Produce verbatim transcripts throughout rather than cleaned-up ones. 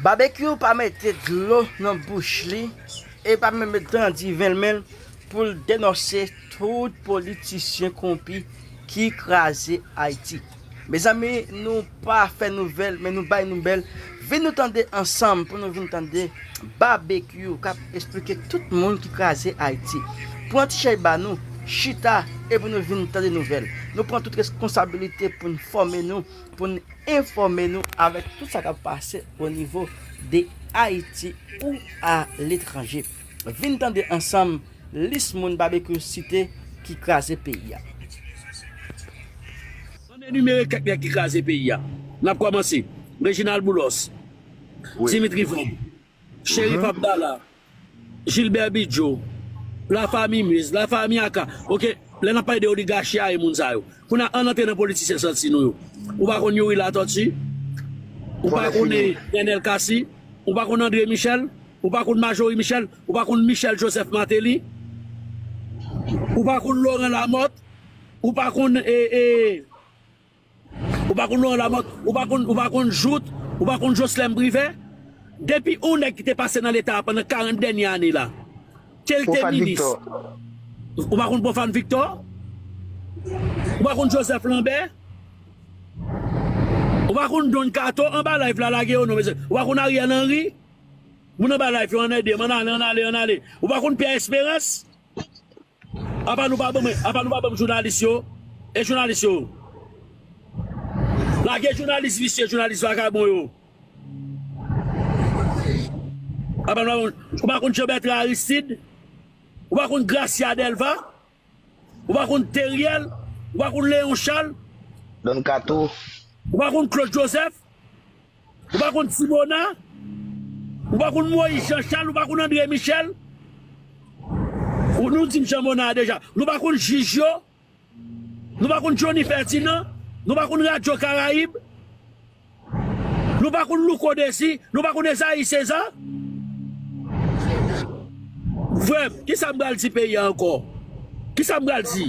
Babekyou pa mete dlo nan bouch li e pa menm met dan diven l men l pou l denonse tout politisyen konpi ki kraze Ayiti. Mezanmi, nou pa fè nouvèl, men nou bay nouvèl. Vin nou tande ansanm pou nou vin tande Babekyou k ap esplike tout moun ki kraze Ayiti. Pran ti chèy ba nou, chita, epi nou vin tande nouvèl. Nou pran tout responsabilite pou n fòme nou, pou n enfòme nou avèk tout sa k ap pase o nivo de Ayiti ou aletranje. Vin tande ansanm lis moun Babekyou site ki kraze peyi a. Ann enimere kèk nèg ki kraze peyi a. N ap kòmanse. Reginald Boulos, Dimitri Vorbe, Cherif Abdallah, Gilbert Bidjo, Lafanmi Moïse, Lafanmi Aka. Oke, lè n ap pale de oligachi a e moun sa yo. Kounye a, ann antre nan politisyen santi nou yo. Ou pa konn Youri Latortue? Ou pa konn Nenel Cassy? Ou pa konn André Michel? Ou pa konn Majorie Michel? Ou pa konn Michel Joseph Martelly? Ou pa konn Laurent Lamothe? Ou pa konn e, e, Ou pa konn Laurent Lamothe, ou pa konn, ou pa konn Jouthe, ou pa konn Jocelerme Privert. Depi yon nèg ki te pase nan Leta a pandan karant dènye ane la, ke l te minis, ou pa konn Profane Victor? Ou pa konn Joseph Lambert? Ou pa konn Don Kato anba live la, lage yo non, mesye. Ou pa konn Ariel Henry? Moun anba live yo, ann ede m, ann ale, ann ale, ann ale. Ou pa konn Pierre Espérance? Apa nou pa ban mwen, apa nou pa ban m jounalis yo? E jounalis yo? Lage jounalis visye, jounalis vakabon yo. Apa nou pa ban m, ou pa konn Jean Bertrand Aristide? Ou pa konn Gracia Delva? Ou pa konn Theriel? Ou pa konn Léon Charles? Don Kato. Ou pa konn Claude Joseph? Ou pa konn Simona? Ou pa konn Moïse Jean Charles? Ou pa konn André Michel? Ou nou di m Jean Mona deja. Nou pa konn jij yo? Nou pa konn Johnny Ferdinand? Nou pa konn Radyo Karayib? Nou pa konn Louko Désir? Nou pa konn Esaïe César? Frè m, kisa m pral di peyi a ankò? Kisa m pral di?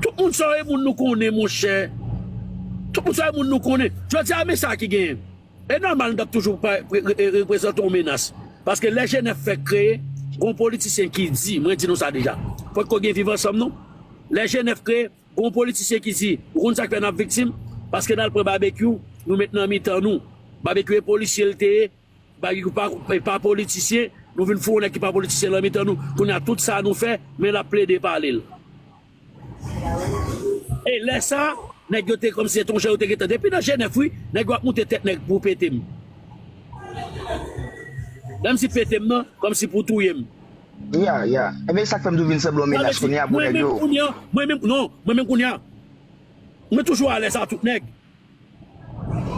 Tout moun sa yo e moun nou konnen, monchè. Tout moun sa yo e moun nou konnen. Jodi a, men sa ki genyen. E nòmal nou t ap toujou pa- re- re- reprezante yon menas. Paske lè G nèf fèk kreye, gon politisyen ki di, mwen di nou sa deja, potko gen Viv Ansanm non. Lè G nèf kreye, gon politisyen ki di, ou konn sa k fè n ap viktim? Paske n al pran Babekyou, nou met nan mitan nou. Babekyou e polisye l te ye, Babekyou pa, pa politisyen, nou vin foure yon nèg ki pa politisyen nan mitan nou. Kounye a, tout sa nou fè, men l ap plede pale l. E lè sa, nèg yo te kòmsi se t on jan yo te gentan. Depi nan G nèf, wi, nèg yo ap moute tèt nèg pou pete m. Lè m di pete m nan, kòmsi pou touye m. Ya, ya. Ebyen, sa k fè m tou vin sanble yon menas kounye a pou nèg yo. Mwen menm kounye a, mwen menm, non, mwen menm kounye a, mwen toujou alèz a tout nèg.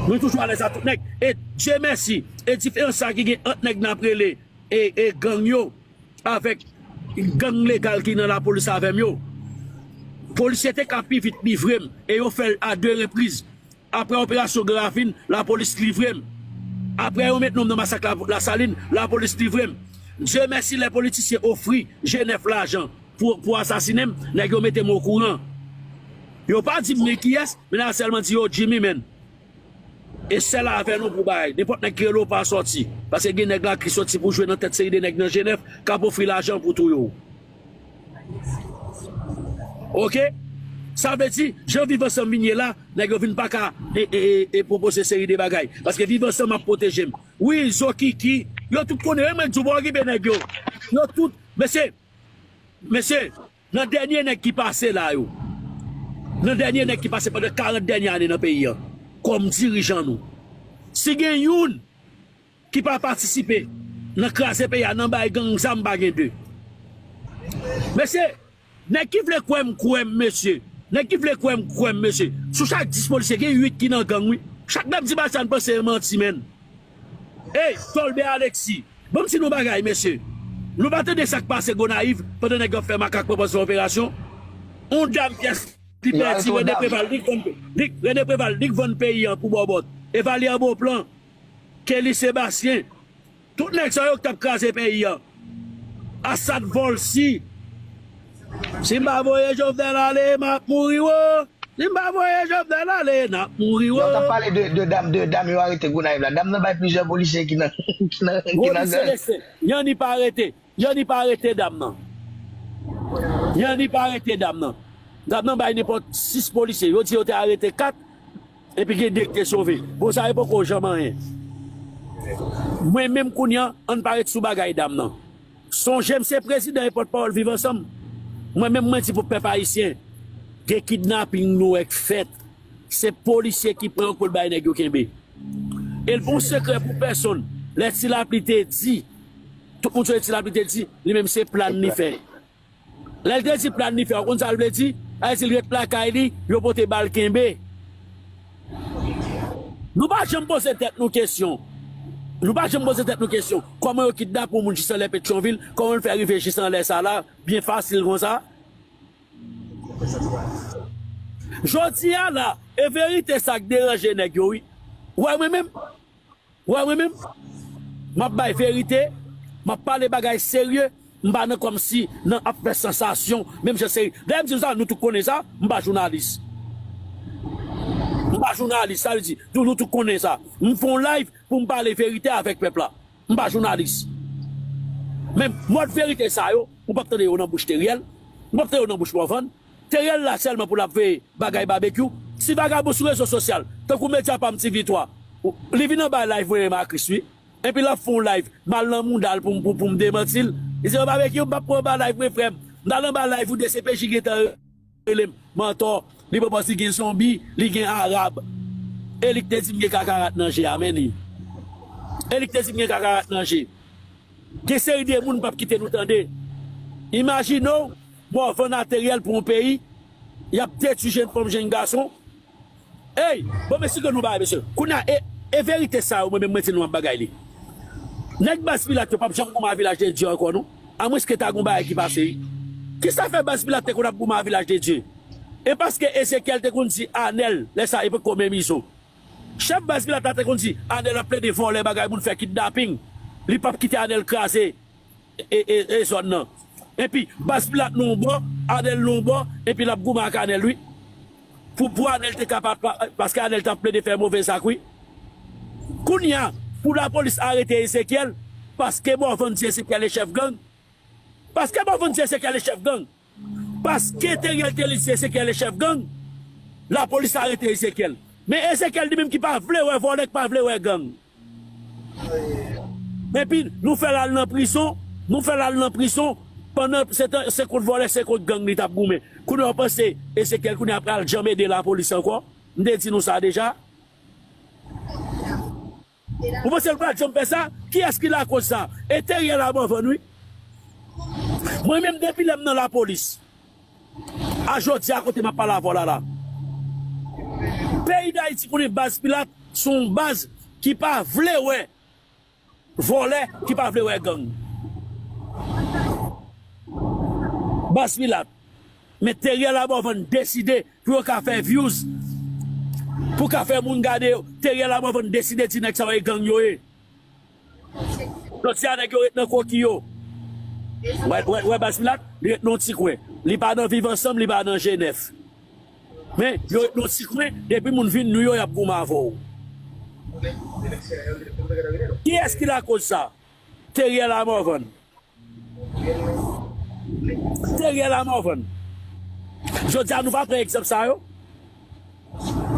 Mwen toujou alèz a tout nèg. E Dye mèsi, e diferans sa ki gen ant nèg n ap rele e, e gang yo avèk gang legal ki nan lapolis avè m yo. Polisye te ka pi vit livre m, e yo fè l a de repriz. Apre operasyon Gran Ravin, lapolis livre m. Apre yo met non m nan masak la, Lasalin, lapolis livre m. Dye mèsi, lè politisyen ofri G nèf lajan pou, pou asasinen m, nèg yo mete m okouran. Yo pa di m men kiyès, men nèg la sèlman di yo Jimmy, men. E sèl avè nou pou bay. Nenpòt nèg ki rele w pa sòti. Paske gen nèg la ki sòti pou jwe nan tèt seri de nèg nan G nèf k ap ofri lajan pou touye w. Oke? Sa vle di, jan Viv Ansanm vin ye la, nèg yo vin pa ka e, e, e, e pwopoze seri de bagay. Paske Viv Ansanm ap pwoteje m. Wi, Zokiki, yo tout konnen, wi, mwen di w pa okipe nèg yo. Yo tout, mesye, mesye, nan dènye nèg ki pase la yo, nan dènye nèg ki pase pandan karant dènye ane nan peyi a, kòm dirijan nou, si gen youn ki pa patisipe nan kraze peyi a, nan bay gang zam, pa gen de. Mesye, nèg ki vle kwè m, kwè m, mesye. Nèg ki vle kwè m, kwè m, mesye. Sou chak dis polisye, gen uit ki nan gang, wi. Chak lè m di bagay sa, n panse e manti, menn. Ey, Tolbe Alexis, ban m di nou bagay, mesye. Nou pa tande sa k pase Gonayiv pandan nèg yo ap fè makak pandan operasyon? On dam pyès li pèdi, René Preval, li k vann, li, René Preval, li k vann peyi an pou bòbòt. Evalye an bon plan. Kelly Sébastien. Tout nèg sa yo k t ap kraze peyi a. Assad Volcy. Si m pa voye Jovenel ale, m ap mouri, wo. Si m pa voye Jovenel ale, n ap mouri wo. Lè w t ap pale de, de dam, de dam yo arete Gonayiv la, dam nan bay plizyè polisye ki nan, ki nan, ki nan gang. Selestin, Yanni pa arete. Yanni pa arete dam nan. Yanni pa arete dam nan. Dam nan bay nenpòt sis polisye. Yo di yo te arete kat, epi gen de ki te sove. Bon, sa yo poko janm anyen. Mwen menm kounye a, ann pa ret sou bagay dam nan. Sonje m se prezidan e pòtpawòl Viv Ansanm. Mwen menm mwen di pou pèp ayisyen, gen kidnaping nou wè k fèt. Se polisye ki pran yo pou l bay nèg yo kenbe. E l pa yon sekrè pou pèsonn. Lè Ti Lapli te di, tout moun sonje Ti Lapli te di, li menm se plan li fè. Lè l te di plan li fè, ou konn sa l vle di? Sa vle di l ret lakay li, yo pote ba l kenbe. Nou pa janm poze tèt nou kesyon. Nou pa janm poze tèt nou kesyon. Kòman yo kidnape yon moun jis anlè Petyonvil? Kòman l fè rive jis anlè sa la? Byen fasil konsa. Jodi a la, e verite sa k deranje nèg yo, wi. Ou wè mwen menm? Ou wè mwen menm? M ap bay verite, m ap pale bagay serye, m pa nan kòmsi nan ap fè sansasyon, menm jan se, dayè m di nou sa, nou tout konnen sa, m pa jounalis. M pa jounalis, sa vle di, nou, nou tout konnen sa. M fè yon live pou m pale verite avèk pèp la. M pa jounalis. Men mòd verite sa yo, ou p ap tande yo nan bouch Teriel, ou p ap tande yo nan bouch Morvan. Teriel la sèlman pou l ap veye bagay Babekyou. Ti vagabon sou rezo sosyal, tankou Medya pa m, Ti Vitwa, li vin anba live mwen menm a Kris, wi. Epi l ap fè yon live, m al nan mouda l pou m, pou, pou m demanti l. Li di, Babekyou, m p ap pran anba live mwen, frè m. M t al anba live ou, D C P J gentan rele m. Mantò, li pran pòz li gen zonbi, li gen arab. E li k te di m gen kakarat nan je a, men li. E li k te di m gen kakarat nan je. Gen seri de moun p ap kite nou tande. Imajine w, Morvan a Teriel pou yon peyi, y ap detwi jenn fanm, jenn gason. Ey, bon, men si ke nou bagay, mesye. Kounye a, e, e verite sa yo, mwen menm, mwen di nou yon bagay li. Nèg Baz Pilat yo p ap janm goumen a Vilaj de Dye ankò, non. Amwenske ta gon bagay ki pase, wi. Kisa fè Baz Pilat te konn ap goumen a Vilaj de Dye? E paske Ezekyèl te konn di Anèl, lè sa, e poko menm izo. Chèf Baz Pilat la te konn di, Anèl ap plede vòlè bagay moun, fè kidnaping. Li p ap kite Anèl kraze e, e, e zòn nan. Epi, Baz Pilat nan yon bò, Anèl nan yon bò, epi l ap goumen ak Anèl, wi. Pou, pou Anèl te kapab, pa, paske Anèl t ap plede fè move zak, wi. Kounye a, pou lapolis arete Ezekyèl, paske Morvan di Ezekyèl e chèf gang. Paske Morvan di Ezekyèl e chèf gang. Paske Teriel te di Ezekyèl e chèf gang, lapolis arete Ezekyèl. Men Ezekyèl li menm ki pa vle wè vòlè, ki pa vle wè gang. Epi nou fè l al nan prizon, nou fè l al nan prizon, pandan se tan, se kont vòlè, se kont gang li t ap goumen. Kounye a w panse Ezekyèl kounye a pral janm ede lapolis ankò? M te di nou sa deja. Ou panse l pral janm fè sa? Kiyès ki lakoz sa? E Teriel a Morvan, wi. Mwen menm, depi lè m nan lapolis, a jodi a, kote m ap pale avè w la la, peyi Dayiti konnen Baz Pilat se yon baz ki pa vle wè vòlè, ki pa vle wè gang. Baz Pilat. Men Teriel a Morvan deside pou yo ka fè views, pou ka fè moun gade yo. Teriel a Morvan deside di nèg sa yo e gang yo ye. Jodi a nèg yo ret nan koki yo. Wè, wè, wè Baz Pilat, li ret nan yon ti kwen. Li pa nan Viv Ansanm, li pa nan G nèf. Men, yo ret nan yon ti kwen, depi moun vin nou yo, y ap goumen avè w. Kiyès ki lakoz sa? Teriel a Morvan. Teriel a Morvan. Jodi a, nou pa pran egzanp sa yo.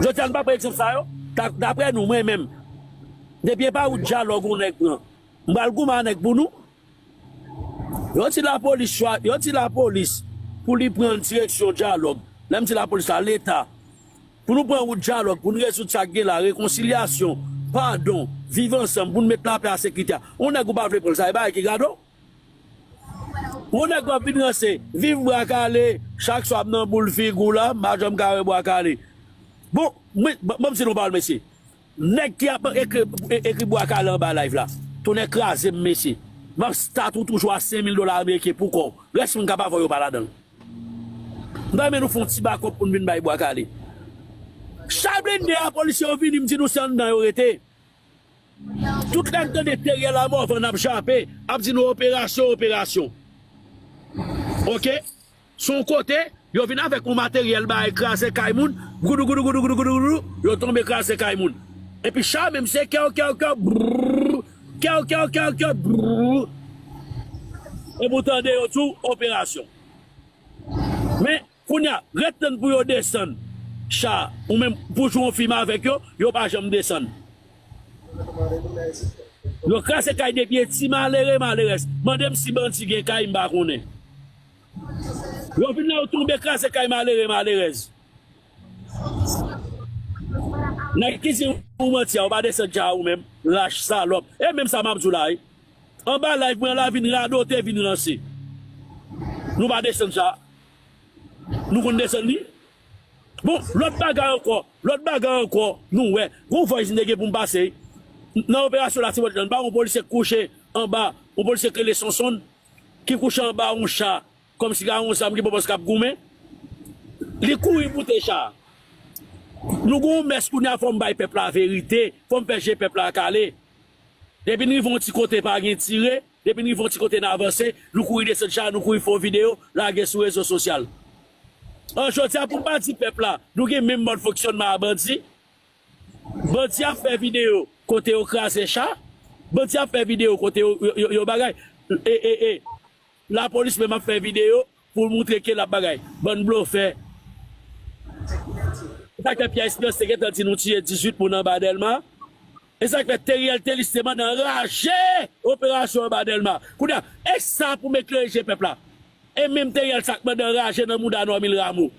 Jodi a, nou pa pran egzanp sa yo. Da-, daprè nou, mwen menm, depi e pa wout dyalòg yon nèg pran, m pral goumen a nèg pou nou. Yo di lapolis chwa-, yo di lapolis pou li pran direksyon dyalòg. Lè m di lapolis la, Leta. Pou nou pran wout dyalòg, pou nou rezoud sa k gen la, rekonsilyasyon, padon, viv ansanm, pou nou met lapè a sekirite a. Yon nèg ou pa vle pran l, sa e bagay ki gade w. Yon nèg w ap vin ranse, viv bwa kale, chak swa m nan boul figi w la, m pa janm ka wè bwa kale. Bon, mwen, ban, ban m di nou yon pawòl, mesye. Nèg ki ap ekri, e-, ekri bwa kale anba live la, tonnè kraze m, mesye. M ap stat ou toujou a senk mil dola ameriken pou kò w. Rès moun k ap avè w yo pa ladan l. M ta renmen nou fè yon ti bakòp pou n vin bay bwa kale. Chay blende a, polisye yo vini, m di nou se anndan yo rete. Tout lè n tande Teriel a Morvan ap jape, ap di nou operasyon, operasyon. Oke? Se yon kote, yo vin avèk yon materyèl, bagay kraze kay moun, Goudou, goudou, goudou, goudou, goudou, goudou, yo tonbe kraze kay moun. Epi cha menm se kèw, kèw, kèw, brrr, kèw, kèw, kèw, kèw, brrr. Epi w tande yo di w operasyon. Men, kounye a, ret tann pou yo desann cha, ou menm pou jwe yon fim avèk yo, yo pa janm desann. Yo kraze kay depi e ti malere, malerèz. Mande m si bandi gen kay, m pa konnen. Yo vin la, yo tonbe kraze kay malere, malerèz. Nèg ki di ou manti a, ou pa desann cha ou menm, lach salòp. E menm sa m ap di w la, wi. Anba live mwen la vin radote, vin ranse. Nou pa desann cha. Nou konn desann li. Bon, lòt bagay ankò, lòt bagay ankò, nou wè. Gon voice m te gen pou m pase. Nan operasyon la, ti mwen, pa yon polisye kouche anba, yon polisye k rele Sonson, ki kouche anba yon cha, kòmsi ka yon zam ki poko k ap goumen. Li kouri boute cha. Nou gon mès kounye a, fò m bay pèp la verite, fò m fè je pèp la kale. Depi n rive yon ti kote pa gen tire, depi n rive yon ti kote n avanse, nou kouri desann cha, nou kouri fè yon videyo, lage sou rezo sosyal. An jodi a pou m pa di pèp la, nou gen menm mòd fonksyònman a bandi. Bandi ap fè videyo kote yo kraze cha, bandi ap fè videyo kote yo, yo, yo, yo bagay. E, e, e, lapolis menm ap fè videyo pou l moutre ke l ap bagay. Bann blofè. E sa k fè Pierre Espérance te gentan di nou tiye dizuit moun anba Dèlma. E sa k fè Theriel Thelus te mande anraje operasyon anba Dèlma. Kounye a, e sa pou m eklere je pèp la. E menm Theriel sa k mande anraje nan mouda Normil Rameau.